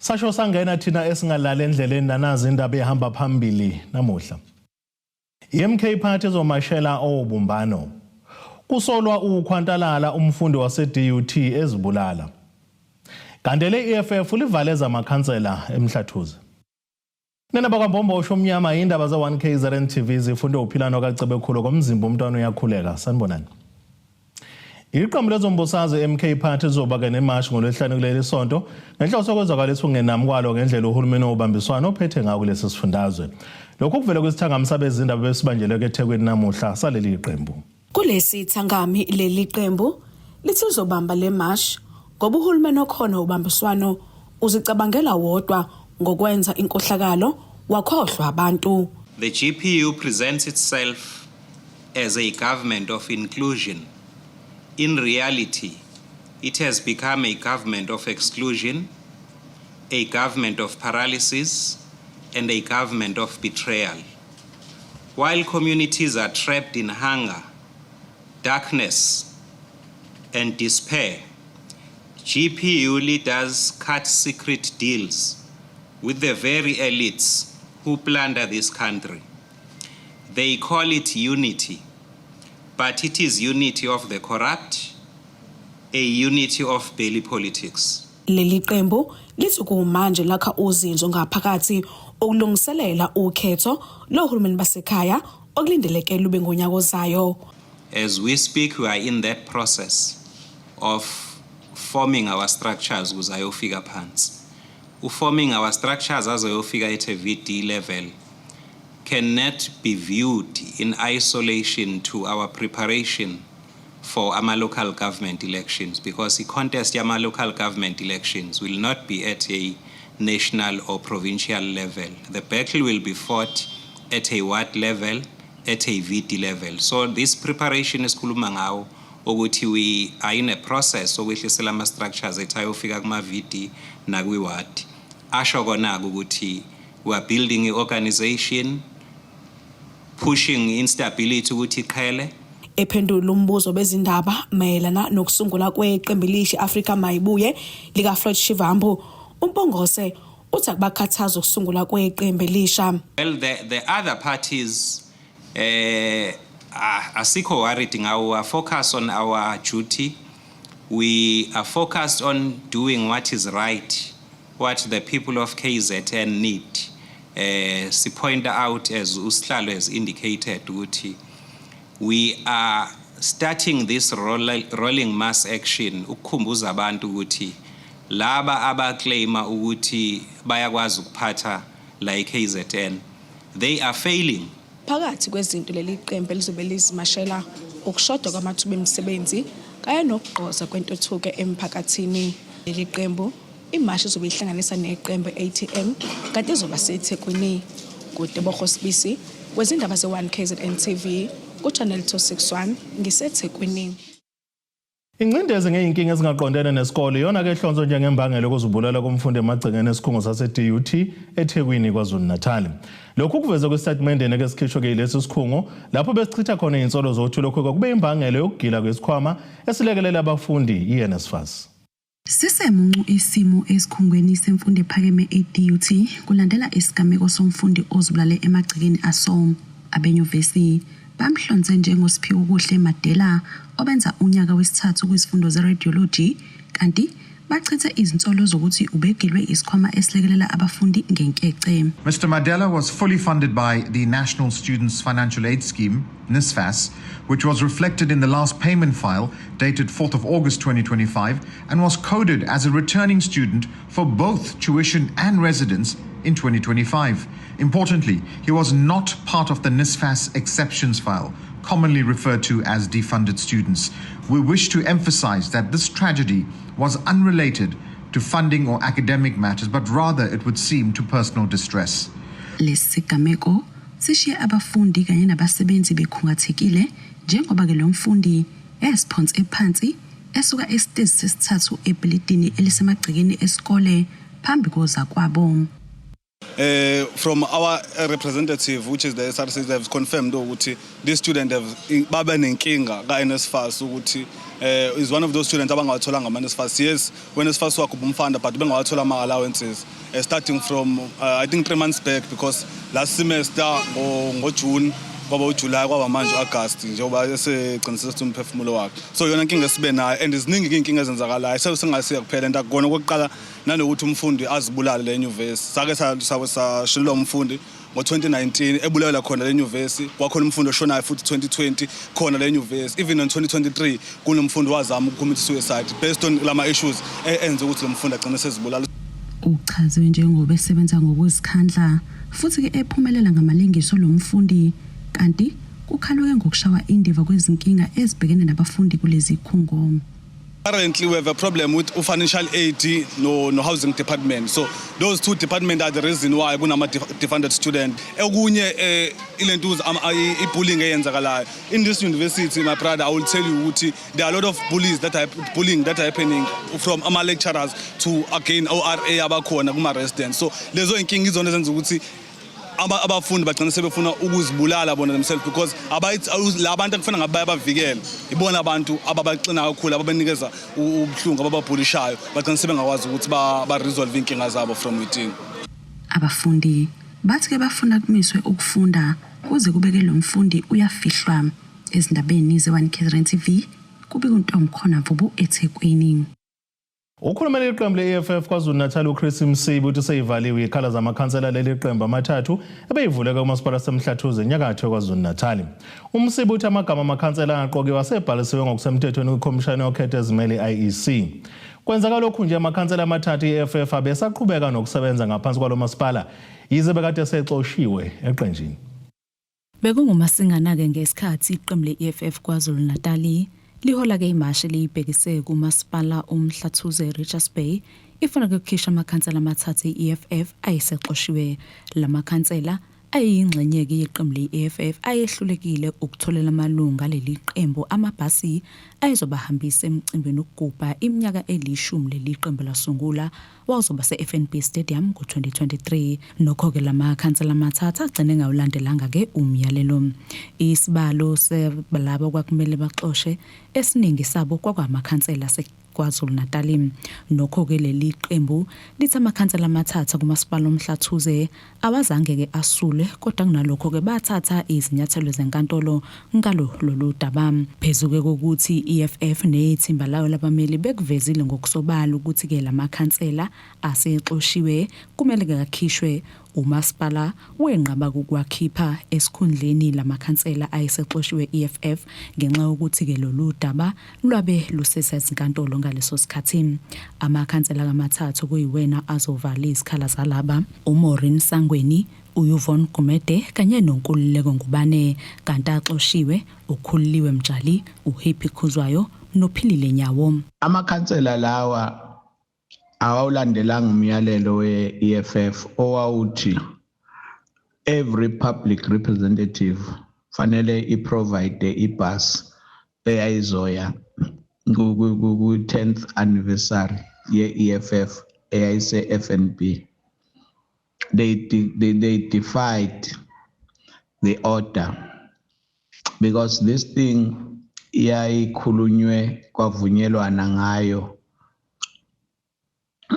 Sasho sangena thina esingalali endleleni nanazi indaba ehamba phambili namuhla. I-MK Party ezomashela obumbano. Kusolwa ukhwantalala umfundi wase-DUT ezibulala. Kanti le-EFF livale zamakhansela eMhlathuze. Nina bakwaMbombosho omnyama indaba ze-1 KZN TV zifunde uphilano kaCebekhulu komzimba umntwana uyakhuleka. Sanibonani. Iqembu lezombusazwe MK Party lizoba ke nemashi ngoLwesihlanu kuleli sonto ngenhloso yokwezwakalisa ukungenami kwalo ngendlela uhulumeni wobambiswano ophethe ngawo kulesi sifundazwe. Lokhu kuvele kwisithangami sabezindaba besibanjelwe eThekwini namuhla saleli qembu. Kulesi thangami leli qembu lithi lizobamba le mashi ngoba uhulumeni okhona wobambiswano uzicabangela wodwa ngokwenza inkohlakalo wakhohlwa abantu. The GPU presents itself as a government of inclusion. In reality, it has become a government of exclusion, a government of paralysis, and a government of betrayal. While communities are trapped in hunger, darkness, and despair, GPU leaders cut secret deals with the very elites who plunder this country. They call it unity, but it is unity of the corrupt, a unity of belly politics. Leli qembu lithi kumanje lakha uzinzo ngaphakathi ukulungiselela ukhetho lohulumeni basekhaya okulindeleke lube ngonyaka ozayo. As we speak, we are in that process of forming our structures ukuze ayofika phansi. Forming our structures azoyofika at a VD level cannot be viewed in isolation to our preparation for ama local government elections, because the contest yama local government elections will not be at a national or provincial level. The battle will be fought at a ward level, at a VD level. So this preparation esikhuluma ngawo ukuthi we are in a process okwehlisela ama structures ethi ayofika kuma VD nakwi ward. Asho kona ukuthi we are building an organization, pushing instability ukuthi iqhele. Ephendula umbuzo bezindaba mayelana nokusungula kweqembu elisha Africa Mayibuye lika Floyd Shivambu, uMpungose uthi akubakhathaza ukusungula kweqembu elisha. Well, the other parties, asikho worried ngawo. We are focused on our duty. We are focused on doing what is right, what the people of KZN need. Si point out, as usihlalo has indicated, ukuthi we are starting this rolling mass action ukukhumbuza abantu ukuthi laba abaclaima ukuthi bayakwazi ukuphatha la eKZN, they are failing. Phakathi kwezinto leli qembu elizobe lizimashela ukushoda kwamathuba emisebenzi kanye nokugqoza kwentuthuko emphakathini. Leli qembu imashi izobe ihlanganisa neqembu ATM kanti izoba seThekwini. KuTebogo Sibisi wezindaba ze-1 KZN TV ku-Channel 261 ngiseThekwini. Ingcindezi ngeyinkinga ezingaqondene nesikole iyona ke ehlonzwe njengembangela yokuzibulala komfundi emagcekeni esikhungo sase-DUT eThekwini, KwaZulu-Natal. Lokhu kuvezwe kwisitatimendeni eke sikhishwe ke yilesi sikhungo lapho besichitha khona izinsolo zokuthi lokhu kwakube imbangela yokugila kwesikhwama esilekelela abafundi i-NSFAS. Sisemuncu isimo esikhungweni semfundo ephakeme e-DUT kulandela isigameko somfundi ozibulale emagcekeni aso. Abenyuvesi bamhlonze njengoSiphiwokuhle Madela obenza unyaka wesithathu kwizifundo ze-radiology, kanti bachithe izinsolo zokuthi ubegilwe isikhwama esilekelela abafundi ngenkece. Mr. Madela was fully funded by the National Students Financial Aid Scheme, NSFAS, which was reflected in the last payment file dated 4th of August 2025 and was coded as a returning student for both tuition and residence in 2025. Importantly, he was not part of the NSFAS exceptions file, commonly referred to as defunded students. We wish to emphasize that this tragedy was unrelated to funding or academic matters, but rather, it would seem, to personal distress. Lesi sigameko sishiye abafundi kanye nabasebenzi bekhungathekile njengoba ke lo mfundi esiphonse phansi esuka esitezi sesithathu ebhilidini elisemagcekeni esikole phambi kozakwabo. From our representative, which is the SRC, they have confirmed ukuthi this student have babe nenkinga ka NSFAS ukuthi is one of those students abangawatholanga ama NSFAS. Yes, when NSFAS wakhe ubumfunda, but bengawathola ama allowances. Starting from I think 3 months back, because last semester ngo-June, kwaba uJuly, kwaba manje u-August, njengoba esegcinisisa umphefumulo wakhe. So yona inkinga esibe nayo, and ziningi iy'nkinga ezenzakalayo sengasiya kuphela. And akukona okokuqala nanokuthi umfundi azibulale le nyuvesi. Sake sashonelwa umfundi ngo-2019, ebulawela khona le nyuvesi. Kwakhona umfundi oshonayo futhi 2020 khona le nyuvesi. Even on 2023 kunomfundi wazama ukucommit suicide based on lama issues enze ukuthi lo mfundi agcine sezibulala. Uchaziwe njengoba esebenza ngokuzikhandla futhi-ke ephumelela ngamalengiso lo mfundi, kanti kukhalwe ngokushawa indiva kwezinkinga ezibhekene nabafundi kulezi khungo. Currently, we have a problem with financial aid no housing department. So those two departments are the reason why kunama defunded student. Okunye ilentuza i-bullying eyenzakalayo. In this university, my brother, I will tell you ukuthi there are a lot of bullies that are bullying that are happening, from ama lecturers to again ORA abakhona kuma residents. So lezo inkinga izona ezenza ukuthi abafundi bagcina sebefuna ukuzibulala bona themselves, because la bantu ekufana ngabe bayabavikela ibona abantu ababaxina kakhulu, ababanikeza ubuhlungu, abababhulishayo. Bagcina sebengakwazi ukuthi ba-resolve iy'nkinga zabo from within. Abafundi bathi-ke bafuna kumiswe ukufunda kuze kubeke lo mfundi uyafihlwa. Ezindabeni ze-1 KZN TV, kubika uNtomkhona Mvubu eThekwini. Ukhulumela iqembu le-EFF KwaZulu-Natal uChris Msibi uthi seyivaliwe ikhala zamakhansela leli qembu amathathu ebeyivuleka kumasipala waseMhlathuze enyakatho KwaZulu-Natal. UMsibi uthi amagama amakhansela angaqokiwe asebhalisiwe ngokusemthethweni kwikhomishani yokhetho ezimele, i-IEC. Kwenzeka lokhu nje amakhansela amathathu e-EFF abesaqhubeka nokusebenza ngaphansi kwalo masipala yize bekade sexoshiwe eqenjini. Bekungumasingana-ke ngesikhathi iqembu le-EFF KwaZulu-Natal lihola-ke imashi liyibhekise kumasipala uMhlathuze, Richards Bay, ifuna ukukhishwa amakhansela amathathu e-EFF ayesexoshiwe. Lamakhansela ayeyingxenye-ke yeqembu le-EFF ayehlulekile ukutholela amalungu aleli qembu amabhasi ayezobahambisa emcimbini wokugubha iminyaka 10 leli qembu lasungula, wawuzoba se-FNB Stadium ngo-2023. Nokho-ke lamakhansela amathathu agcine engawulandelanga-ke umyalelo. Isibalo sebalabo kwakumele baxoshe, esiningi sabo kwakuwamakhansela KwaZulu-Natal. Nokho-ke leli qembu lithi amakhansela amathathu kumasipala uMhlathuze awazange-ke asule, kodwa kunalokho-ke bathatha izinyathelo zenkantolo ngalo lolu daba. Phezu-ke kokuthi i-EFF nethimba layo labameli bekuvezile ngokusobala ukuthi-ke lamakhansela asexoshiwe kumele-ke akhishwe, umasipala wenqaba ukwakhipha esikhundleni lamakhansela ayesexoshiwe EFF ngenxa yokuthi-ke lolu daba lwabe lusesezinkantolo ngaleso sikhathi. Amakhansela amathathu kuyiwena azovala izikhala zalaba, uMaureen Sangweni, uYvonne Gumede kanye noNkululeko Ngubane, kanti axoshiwe uKhululiwe Mtshali, uHappy Khuzwayo noPhilile Nyawo. Amakhansela lawa awawulandelanga umyalelo we-EFF owawuthi every public representative fanele i-provide ibus eyayizoya ku-10th anniversary ye-EFF eyayise-FNB. They defied the order because this thing iyayikhulunywe kwavunyelwana ngayo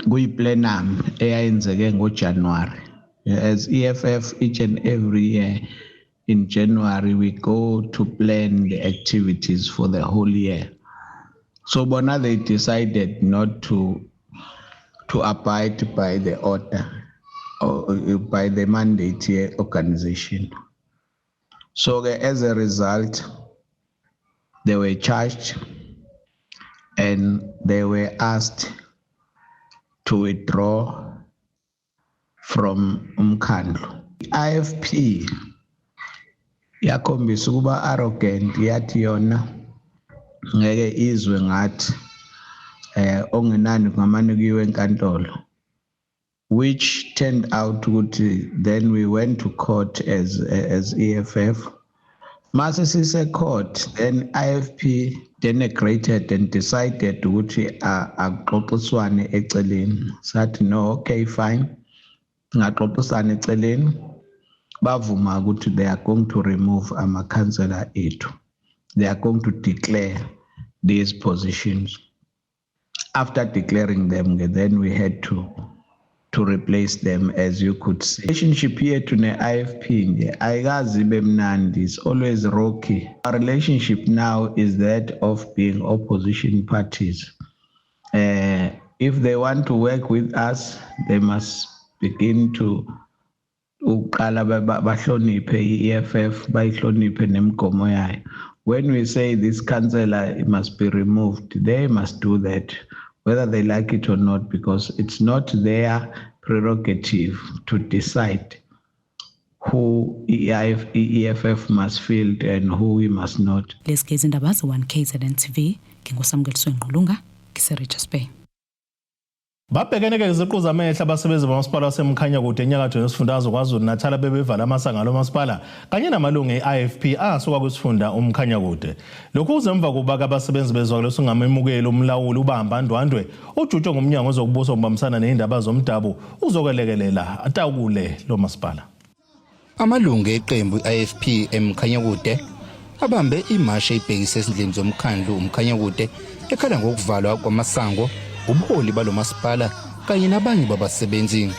kuyi-plenum eyayenzeke ngoJanuary. As EFF, each and every year in January we go to plan the activities for the whole year. So bona they decided not to abide by the order or by the mandate ye-organization. So as a result, they were charged and they were asked to withdraw from umkhandlu. IFP yakhombisa ukuba arrogant, yathi yona ngeke izwe ngathi, ongenani kungamane kuyiwe enkantolo, which turned out ukuthi then we went to court as EFF. Mase sise court, then IFP denigrated and decided ukuthi akuxoxiswane eceleni. Sathi no, okay, fine, ngaxoxisana eceleni. Bavuma ukuthi they are going to remove amakhansela ethu, they are going to declare these positions. After declaring them, then we had to to replace them, as you could see. Relationship yethu ne-IFP nje ayikaze ibe mnandi, it's always rocky. Our relationship now is that of being opposition parties. If they want to work with us, they must begin to ukuqala bahloniphe i-EFF, bayihloniphe nemigomo yayo. When we say this councillor must be removed, they must do that, whether they like it or not, because it's not their prerogative to decide who EFF must field and who we must not. Lezi ke izindaba ze-1 KZN TV. NginguSamukeliswe Ngqulunga, ngise-Richards Bay. Babhekene ke iziqu zamehla abasebenzi bamasipala waseMkhanyakude enyakatho nesifundazwe KwaZulu-Natal bebevala amasango alo masipala kanye namalungu e-IFP asuka kwisifunda uMkhanyakude. Lokhu kuze emva kokuba abasebenzi bezwakalisa ukungamemukeli umlawuli uBamba Ndwandwe ojutshwe ngumnyango wezokubusa ngokubambisana nezindaba zomdabu uzokwelekelela atakule lo masipala. Amalungu eqembu i-IFP eMkhanyakude abambe imashe ibhekise ezindlini zomkhandlu uMkhanyakude ekhala ngokuvalwa kwamasango ubuholi balo masipala kanye nabanye babasebenzi.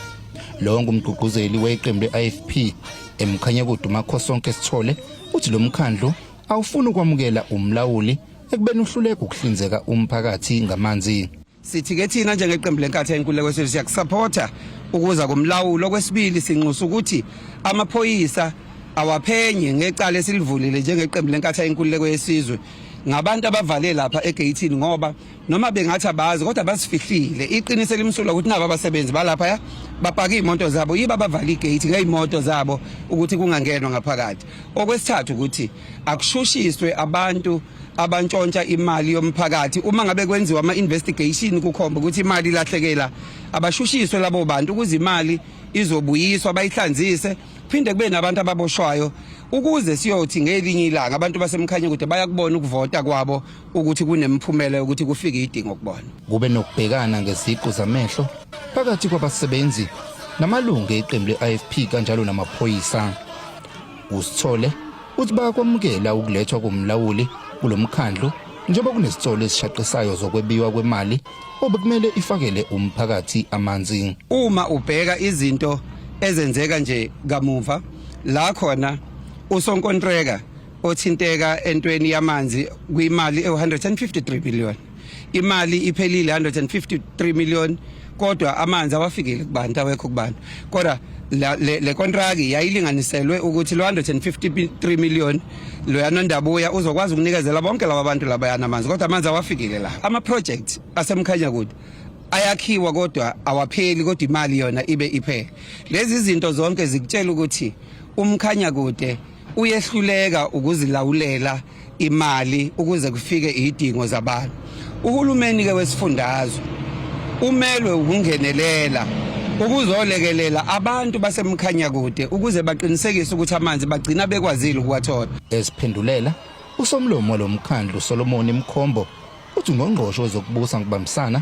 Lo ngumgqugquzeli weqembu le-IFP eMkhanyakude uMakhosonke Sithole uthi lo mkhandlu awufuni ukwamukela umlawuli ekubeni uhluleka ukuhlinzeka umphakathi ngamanzi. Sithi ke thina njengeqembu leNkatha Yenkululeko Yesizwe siyakusapotha ukuza komlawulo. Okwesibili, sinxusa ukuthi amaphoyisa awaphenye ngecala esilivulile njengeqembu leNkatha Yenkululeko Yesizwe ngabantu abavale lapha egeyithini, ngoba noma bengathi abazi kodwa basifihlile iqiniso elimsulwa ukuthi nabo abasebenzi balapha ya bapaka iy'moto zabo, yibo abavala igate ngey'moto zabo ukuthi kungangenwa ngaphakathi. Okwesithathu ukuthi akushushiswe abantu abantshontsha imali yomphakathi. Uma ngabe kwenziwa ama-investigation kukhomba ukuthi imali ilahlekela, abashushiswe labo bantu ukuze imali izobuyiswa, bayihlanzise. Phinde kube nabantu ababoshwayo ukuze siyothi ngelinye ilanga abantu baseMkhanyakude bayakubona ukuvota kwabo ukuthi kunemphumela yokuthi kufike idingo kubona. Kube nokubhekana ngeziqu zamehlo phakathi kwabasebenzi namalungu eqembu le-IFP kanjalo namaphoyisa. USithole uthi bayakwamukela ukulethwa komlawuli kulo mkhandlu njengoba kunesitsolo esishaqisayo zokwebiwa kwemali obekumele ifakele umphakathi amanzi. Uma ubheka izinto ezenzeka nje kamuva la khona usonkontreka othinteka entweni yamanzi kwimali ewu-153 million, imali iphelile 153 million, kodwa amanzi awafikile kubantu, awekho kubantu. Kodwa le kontraki yayilinganiselwe ukuthi lo 153 million loya nondabuya uzokwazi ukunikezela bonke laba bantu labayana amanzi, kodwa amanzi awafikile la. Ama project aseMkhanyakude ayakhiwa kodwa awapheli, kodwa imali yona ibe iphele. Lezi zinto zonke zikutshela ukuthi uMkhanyakude uyehluleka ukuzilawulela imali ukuze kufike izidingo zabantu. Uhulumeni ke wesifundazwe umelwe ukungenelela ukuzolekelela abantu baseMkhanyakude ukuze baqinisekise ukuthi amanzi bagcina bekwazile ukuwathola. Esiphendulela usomlomo lomkhandlu Solomon Mkhombo uthi ungqongqoshe wezokubusa ngokubambisana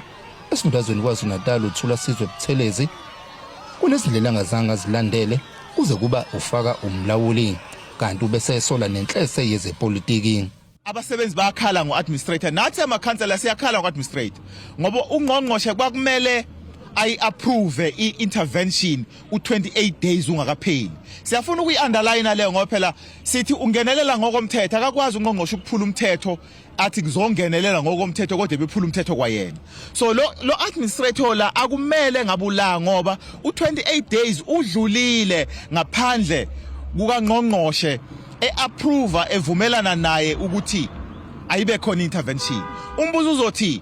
esifundazweni KwaZulu-Natal uThula Sizwe Buthelezi kunezindlela angazange azilandele kuze kuba ufaka umlawuli, kanti ubesesola nenhlese yezepolitiki. Abasebenzi bayakhala ngo-administrator, nathi amakhansela siyakhala ngo-administrator, ngoba ungqongqoshe kwakumele ayi-approve i-intervention u-28 days ungakapheli. Siyafuna ukuyi-underline leyo ngoba phela sithi ungenelela ngokomthetho, akakwazi ungqongqoshe ukuphula umthetho athi ngizongenelela ngokomthetho kodwa bephula umthetho kwayena. So lo administrator la akumele ngabula ngoba u28 days udlulile ngaphandle kukangqongqoshe e-approve, evumelana naye ukuthi ayibe khona intervention. Umbuzo uzothi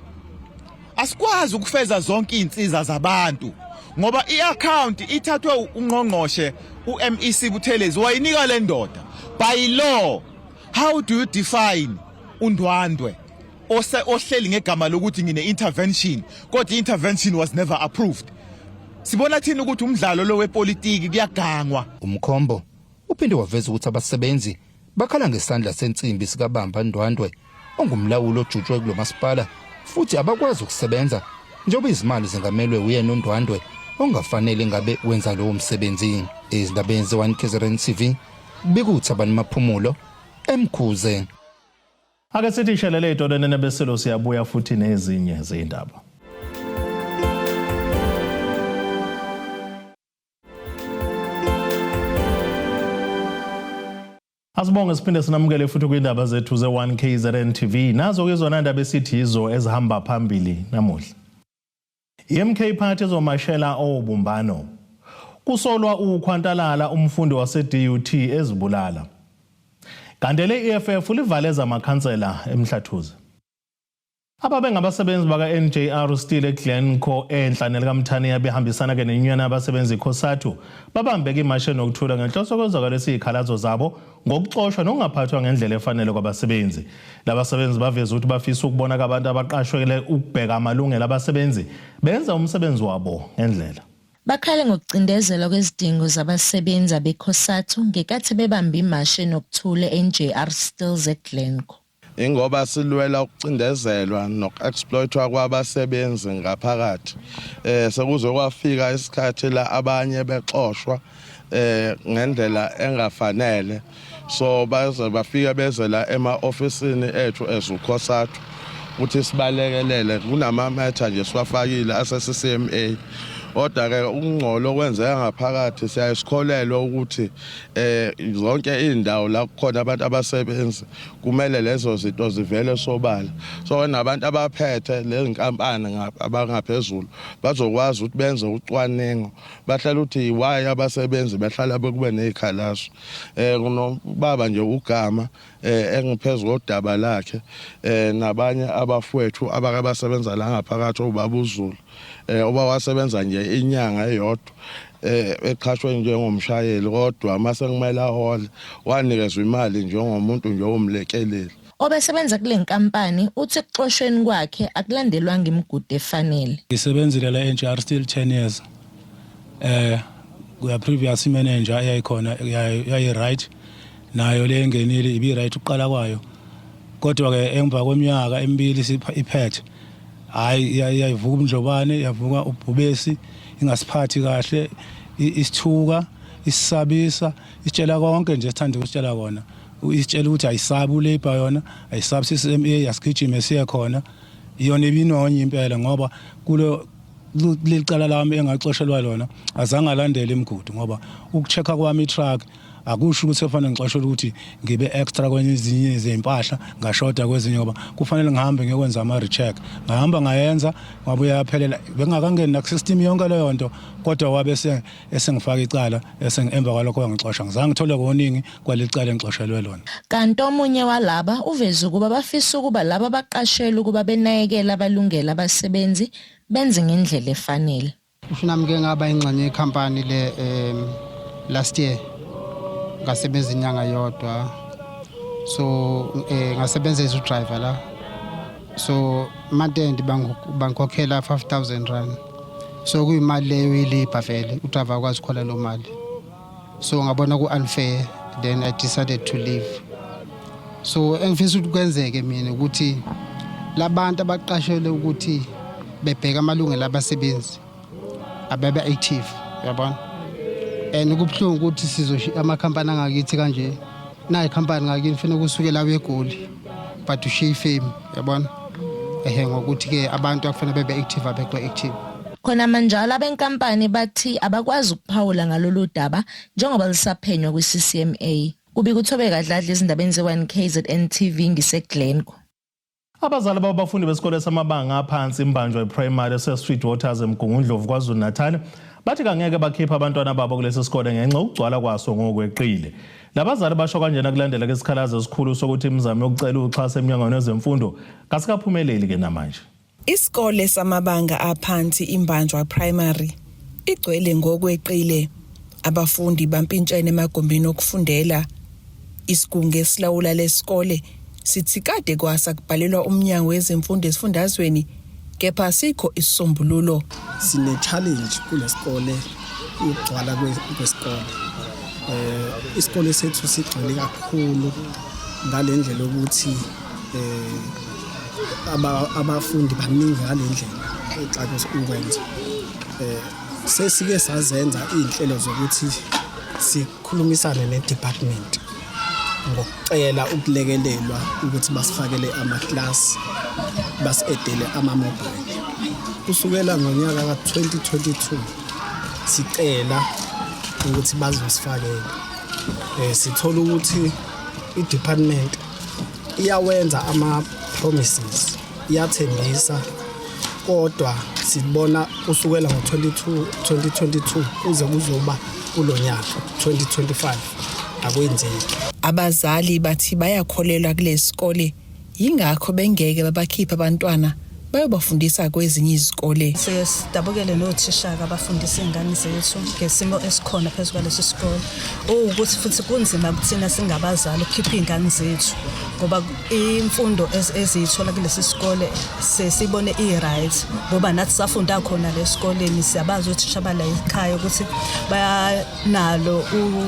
asikwazi ukufeza zonke izinsiza zabantu ngoba i-account ithathwe ungqongqoshe uMEC Buthelezi wayinika le ndoda. By law, how do you define uNdwandwe ohleli ngegama lokuthi ngine intervention kodwa i-intervention was never approved? Sibona thina ukuthi umdlalo lo wepolitiki, kuyagangwa. Umkhombo uphinde waveza ukuthi abasebenzi bakhala ngesandla sensimbi sikaBamba Ndwandwe ongumlawuli ojutshwe kulo masipala, futhi abakwazi ukusebenza njengoba izimali zingamelwe uyena uNdwandwe ongafanele ngabe wenza lowo msebenzi. Ezindabeni ze-1 KZN TV, kubika uThabani Maphumulo eMkhuze. Ake sithi shelele ey'tolweni beselo, siyabuya futhi nezinye zey'ndaba. Asibonge siphinde sinamukele futhi kwindaba zethu ze-1 KZN TV. Nazo ke zona ndaba esithi yizo ezihamba phambili namuhla. I-MK Party ezomashela obumbano. Kusolwa ukhwantalala umfundi wase-DUT ezibulala. Kanti le-EFF livale zamakhansela eMhlathuze. Ababengabasebenzi baka-NJR Steel eGlencoe enhla nelikaMthaniya behambisana-ke nenyunyana yabasebenzi iCosatu babambeke imashi enokuthula ngenhloso yokwezwakalisa iy'khalazo zabo ngokuxoshwa nokungaphathwa ngendlela efanele kwabasebenzi. Labasebenzi baveze ukuthi bafisa ukubona abantu abaqashwele ukubheka amalungelo abasebenzi benza umsebenzi wabo ngendlela. Bakhale ngokucindezelwa kwezidingo zabasebenzi abeCosatu ngenkathi bebambe imashi enokuthula e-NJR Steels eGlencoe. Ingoba silwela ukucindezelwa noku-exploitwa kwabasebenzi ngaphakathi sekuze kwafika isikhathi la abanye bexoshwa ngendlela engafanele, so baze bafike beze la ema-ofisini ethu ezuCosatu ukuthi sibalekelele kunama-matter nje siwafakile ase-CCMA. Kodwa-ke ukungcola okwenzeka ngaphakathi siyaye sikholelwe ukuthi zonke iy'ndawo la kukhona abantu abasebenzi kumele lezo zinto zivele sobala, so nabantu abaphethe lezi nkampani abangaphezulu bazokwazi ukuthi benze ucwaningo, bahlale ukuthi why abasebenzi behlala bekube nezikhalazo. Kunobaba nje ugama engiphezu kodaba lakhe nabanye abafowethu abake basebenza la ngaphakathi, ubaba uZulu oba wasebenza nje inyanga eyodwa eqhashwe njengomshayeli, kodwa mase kumele ahole wanikezwa imali njengomuntu nje omlekeleli. Obesebenza kule nkampani uthi ekuxoshweni kwakhe akulandelwanga imigudu efanele. Ngisebenzile la NJR Steel 10 years. Kuya previous manager eyayikhona yayi right, nayo le engenile ibi right ukuqala kwayo. Kodwa ke emva kweminyaka emibili iphethe, hayi, yayivuka ubundlobane, yavuka ubhubesi, ingasiphathi kahle, isithuka, isisabisa, isitshela konke nje esithanda ukusitshela kona. Isitshela ukuthi ayisabi u-labour yona, ayisabi CCMA, asigijime siye khona. Iyona ibinonye impela ngoba kulo leli cala lami engaxoshelwa lona azange alandele imigudu, ngoba uku-check-a kwami i-truck akusho ukuthi kufanele ngixoshelwe ukuthi ngibe extra kwenye ezinye izimpahla, ngashoda kwezinye, ngoba kufanele ngihambe ngiyokwenza ama-recheck. Ngahamba ngayenza, ngabuye yaphelela, bengingakangeni naku-system yonke leyo nto, kodwa wabe esengifaka icala, emva kwalokho wangixosha. Ngizange ngithole koningi kwaleli cala engixoshelwe lona. Kanti omunye walaba uveze ukuba bafisa ukuba laba abaqashelwe ukuba benakekele abalungelo abasebenzi benze ngendlela efanele. Usho nami ke ngaba ingxenye yekhampani le last year, ngasebenza inyanga yodwa, so ngasebenza as driver la, so month end bangikhokhela 5000 rand, so kuyimali leyo i-labour vele, udriver akwazi ukhola lo mali, so ngabona ku-unfair, then I decided to leave. So engifisa ukuthi kwenzeke mina ukuthi labantu abaqashelwe ukuthi bebheka amalungelo abasebenzi ababe active, uyabona, and kubuhlungu ukuthi sizoshiya amakhampani angakithi kanje. Nayi ikhampani ngakini kufanele kusuke la uyeGoli, but ushiye ifemu, uyabona, ehe, ngokuthi-ke abantu akufanele bebe active abekho active. Khona manjalo abenkampani bathi abakwazi ukuphawula ngalolu daba njengoba lisaphenywa kwi-CCMA. Kubika uThobeka Dladla ezindabeni ze-1 KZN TV ngiseGlencoe. Abazali babafundi besikole samabanga aphansi iMbanjwa Primary ese-Sweet Waters eMgungundlovu KwaZulu-Natal bathi kangeke bakhiphe abantwana babo kulesi sikole ngenxa yokugcwala kwaso ngokweqile. Labazali basho kanjena kulandela ke isikhalazo esikhulu sokuthi imizamo yokucela uxhaso emnyangweni wezemfundo kasikaphumeleli ke namanje. Isikole samabanga aphansi iMbanjwa Primary igcwele ngokweqile. Abafundi bampintshene emagumbini okufundela. Isigungu esilawula lesikole sithi kade kwasa kubhalelwa umnyango wezemfundo esifundazweni, kepha asikho isisombululo. Sine challenge kulesikole yokugcwala kwesikole. Isikole sethu sigcwele kakhulu ngalendlela ukuthi abafundi baningi ngalendlela exake ukwenza. Sesike sazenza izinhlelo zokuthi sikhulumisane ne-department ngokucela ukulekelelwa ukuthi basifakele ama-class, basi-addele ama-mobile. Kusukela ngonyaka ka-2022 sicela ukuthi bazosifakela, sithola ukuthi i-department iyawenza ama-promises, iyathembisa, kodwa sibona kusukela ngo-22 2022 kuze kuzoba kulo nyaka 2025 akwenzeki. Abazali bathi bayakholelwa kulesikole, yingakho bengeke babakhipha abantwana bayobafundisa kwezinye izikole. Siye sidabukele nothisha-ke abafundisa iy'ngane zethu ngesimo esikhona phezu kwalesi sikole. Owukuthi futhi kunzima kuthina singabazali ukukhipha iy'ngane zethu ngoba imfundo eziyithola kulesi sikole sesibone i-right, ngoba nathi safunda khona lesikoleni, siyabazi othisha bala ekhaya ukuthi bayanalo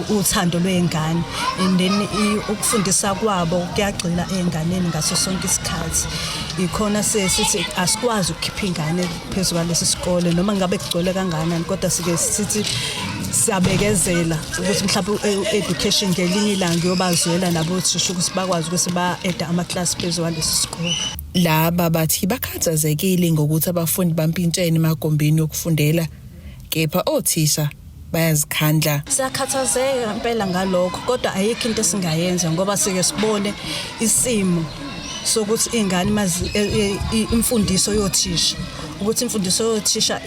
uthando lwey'ngane, and then ukufundisa kwabo kuyagxila ey'nganeni ngaso sonke isikhathi. Ikhona sithi asikwazi ukukhipha ingane phezu kwalesi sikole noma ngabe kugcwele kangakanani, kodwa sike sithi siyabekezela ukuthi mhlawumbe education ngelinye ilanga iyobazwela nabo othisha ukuthi bakwazi ukuthi ba-eda amaklasi phezu kwalesi sikole. Laba bathi bakhathazekile ngokuthi abafundi bampintshene emagumbini okufundela, kepha othisha bayazikhandla. Siyakhathazeka impela ngalokho, kodwa ayikho into esingayenza ngoba sike sibone isimo sokuthi ingane mazi imfundiso yothisha, ukuthi imfundiso yothisha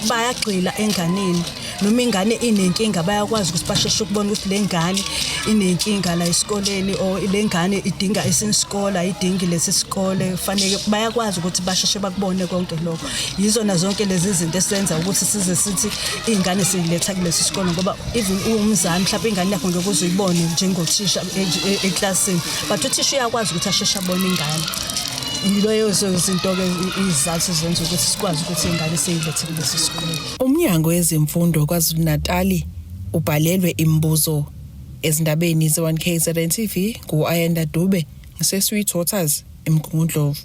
bayagxila enganeni, noma ingane inenkinga bayakwazi ukuthi basheshe ukubona ukuthi le ngane inenkinga la esikoleni, or le ngane idinga esinye isikole, ayidingi lesi sikole, fanele bayakwazi ukuthi basheshe bakubone konke lokho. Yizona zonke lezi zinto esenza ukuthi size sithi iy'ngane siyiletha kulesi sikole, ngoba even uwumzali mhlawumbe ingane yakho ngeke uze uyibone njengothisha eklasini, but uthisha uyakwazi ukuthi asheshe abone ingane. Yileyo zinto-ke izizathu zenza ukuthi sikwazi ukuthi iy'ngane siyilethe kulesi sikole. Umnyango wezemfundo KwaZulu-Natali ubhalelwe imibuzo. Ezindabeni ze-1KZN TV ngu-Ayanda Dube ngise-Sweet Waters eMgungundlovu.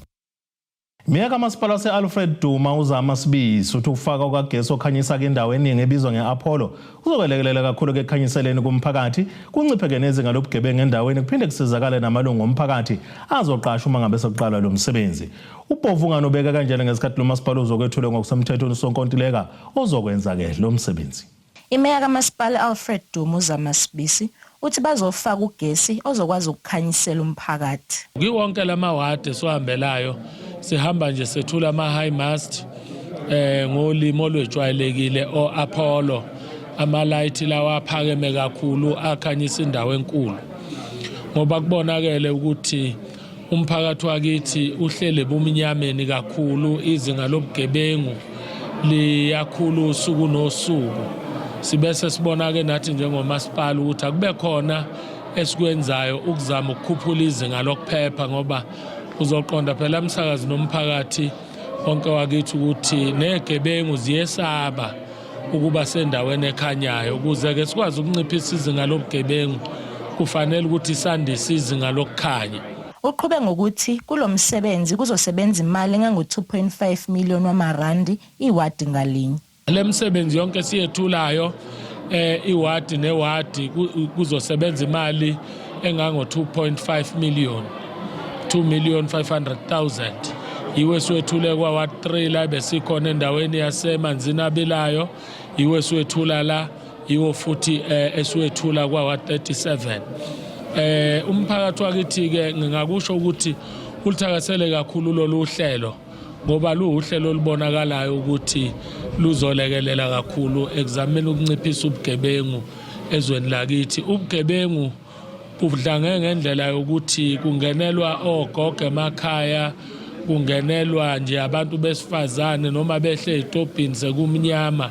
Meya kamasipala wase-Alfred Duma uZama Sibisi uthi ukufakwa kukagesi okhanyisa indawo eningi ebizwa nge-Apollo kuzokwelekelela kakhulu ekukhanyiseleni kumphakathi, kuncipheke nezinga lobugebengu endaweni, kuphinde kusizakale namalungu omphakathi azoqashwa uma ngabe sekuqalwa lo msebenzi. UBhovungane ubeka kanjalo ngesikhathi lo masipala uzokwethulwa ngokusemthethweni usonkontileka ozokwenza-ke lo msebenzi. Imeya kamasipala Alfred Duma uZama Sibisi uthi bazofaka ugesi ozokwazi ukukhanyisela umphakathi. Kiwonke lamawadi esiwahambelayo sihamba nje sethula ama-high mast ngolimi olwejwayelekile o-Apollo, amalayithi lawa aphakeme kakhulu akhanyisa indawo enkulu, ngoba kubonakele ukuthi umphakathi wakithi uhlele bumnyameni kakhulu, izinga lobugebengu liyakhula usuku nosuku. Sibese sibona-ke nathi njengomasipala ukuthi akube khona esikwenzayo ukuzama ukukhuphula izinga lokuphepha, ngoba uzoqonda phela msakazi nomphakathi wonke wakithi ukuthi negebengu ziyesaba ukuba sendaweni ekhanyayo. Ukuze-ke sikwazi ukunciphisa izinga lobugebengu kufanele ukuthi sandise izinga lokukhanya. Uqhube ngokuthi kulo msebenzi kuzosebenza imali engango-2.5 million wamarandi iwadi ngalinye. Le msebenzi yonke siyethulayo iwadi newadi kuzosebenza imali engango 2.5 million, 2 million 500,000. Yiwe siwethule kwa ward 3 la besikhona endaweni yaseManzini abilayo, yiwe siwethula la, yiwo futhi esiwethula kwa ward 37. Umphakathi wakithi ke ngingakusho ukuthi ulithakasele kakhulu lolu hlelo, ngoba luwuhlelo olubonakalayo ukuthi luzolekelela kakhulu ekuzameni ukunciphisa ubugebengu ezweni lakithi. Ubugebengu budlange ngendlela yokuthi kungenelwa ogogo emakhaya, kungenelwa nje abantu besifazane noma behle ey'tobhini sekumnyama,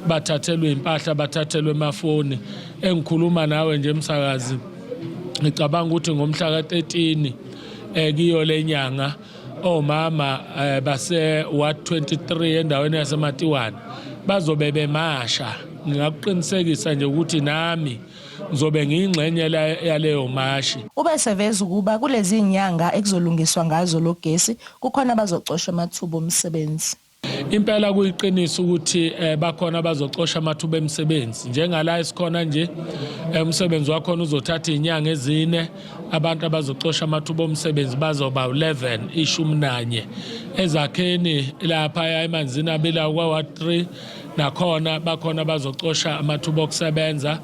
bathathelwe impahla, bathathelwe emafoni. Engikhuluma nawe nje msakazi, ngicabanga ukuthi ngomhla ka-13 kiyo le nyanga omama base ward 23 endaweni yaseMatiwane bazobe bemasha. Ngingakuqinisekisa nje ukuthi nami ngizobe ngiyingxenye yaleyo mashi. Ube seveza ukuba kulezi nyanga ekuzolungiswa ngazo lo gesi kukhona abazocoshwa amathuba omsebenzi. Impela kuyiqiniso ukuthi bakhona abazocosha amathuba emisebenzi. Njengala esikhona nje umsebenzi wakhona uzothatha izinyanga ezine, abantu abazocosha amathuba omsebenzi bazoba 11, 11. Ezakheni lapha eManzini abilayo kwa ward 3 nakhona bakhona abazocosha amathuba okusebenza.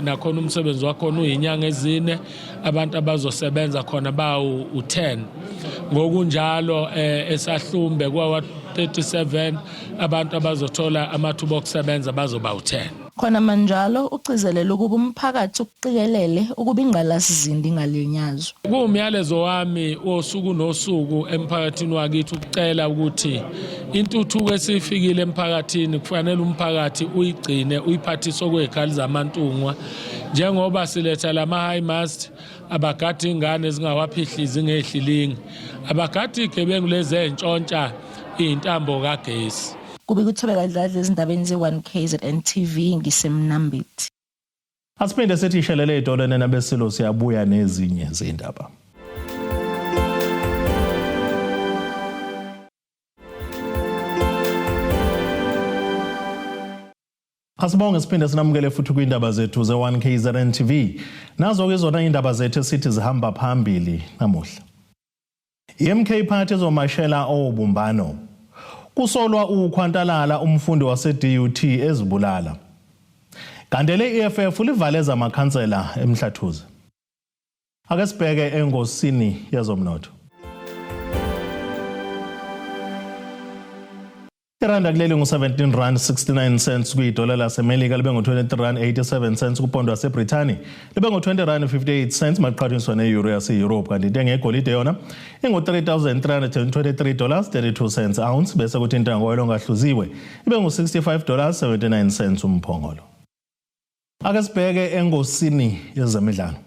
Nakhona umsebenzi wakhona uyinyanga ezine, abantu abazosebenza khona bawu u10. Ngokunjalo eSahlumbe kwa 37 abantu abazothola amathuba okusebenza bazoba u10. Khona manjalo ugcizelela ukuba umphakathi ukuqikelele ukuba ingqalasizinda ingalinyazwa. Kuwumyalezo wami wosuku nosuku emphakathini wakithi ukucela ukuthi intuthuko esifikile emphakathini kufanele umphakathi uyigcine, uyiphathise okwezikhali zamantungwa, njengoba siletha lama high mast abagadi ingane zingawaphihlizi ngehlilingi, abagadi igebengu lezi entshontsha intambo kagesi. Kubika uThobeka Dladla ezindabeni ze-1 KZN TV ngiseMnambithi. Asiphinde sithi ishelele idolene nabesilo, siyabuya nezinye zindaba. Asibonge, siphinde sinamukele futhi kwindaba zethu ze-1 KZN TV. Nazo-ke zona indaba zethu esithi zihamba phambili namuhla. I-MK Party ezomashela obumbano. Kusolwa ukhwantalala umfundi wase-DUT ezibulala. Kanti le-EFF livale zamakhansela eMhlathuze. Ake sibheke engosini yezomnotho. Iranda kuleli ngu-17 rand 69 cents kwidola laseMelika, libe ngu-23 rand 87 cents kupondo waseBrithani, libe ngu-20 rand 58 cents maqhathaniswa ne-euro yase-Europe. Kanti intengo yegolide yona ingu-3323 dollars 32 cents ounce, bese kuthi intengo oyelo ongahluziwe ibe ngu-65 dollars 79 cents umphongolo. Ake sibheke engosini yezemidlalo.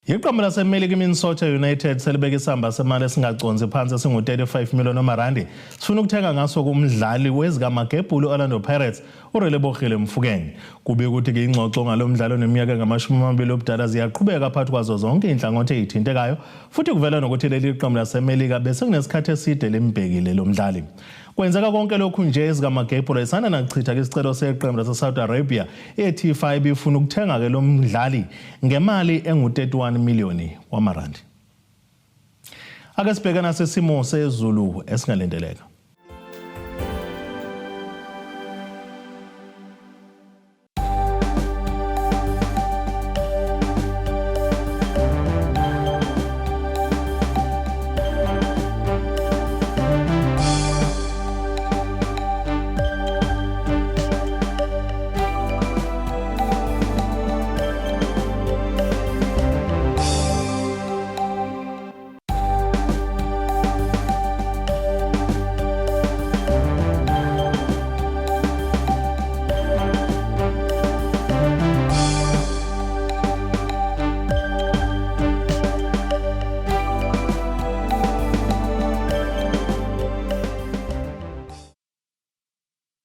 Iqembu laseMelika iMinnesota United selibeka isamba semali esingaconsi phansi esingu-35 million amarandi, sifuna ukuthenga ngaso kumdlali wezikamagebhulu Orlando Pirates uRelebohile Mofokeng. Kubi ukuthi-ke ingxoxo ngalo mdlalo neminyaka engamashumi amabili obudala ziyaqhubeka phakathi kwazo zonke iy'nhlangothi ey'thintekayo, futhi kuvela nokuthi leli qembu laseMelika bese kunesikhathi eside limbhekile lo mdlali. Kwenzeka konke lokhu nje ezikamagebhula isanda nakuchitha-ke isicelo seqembu lase-Saudi Arabia e-T5 ifuna ukuthenga-ke lo mdlali ngemali engu-31 miliyoni wamarandi. Ake sibheke nasesimo sezulu esingalindeleka.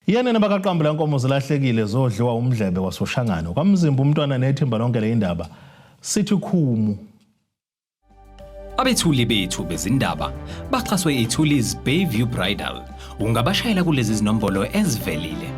Yena bakaqambula nkomo zilahlekile zodliwa umdlebe wasoshangano kwamzimba umntwana nethimba lonke le indaba sithi khumu. Abethuli bethu bezindaba baxhaswe iThulis Bayview Bridal. Ungabashayela kulezi zinombolo ezivelile.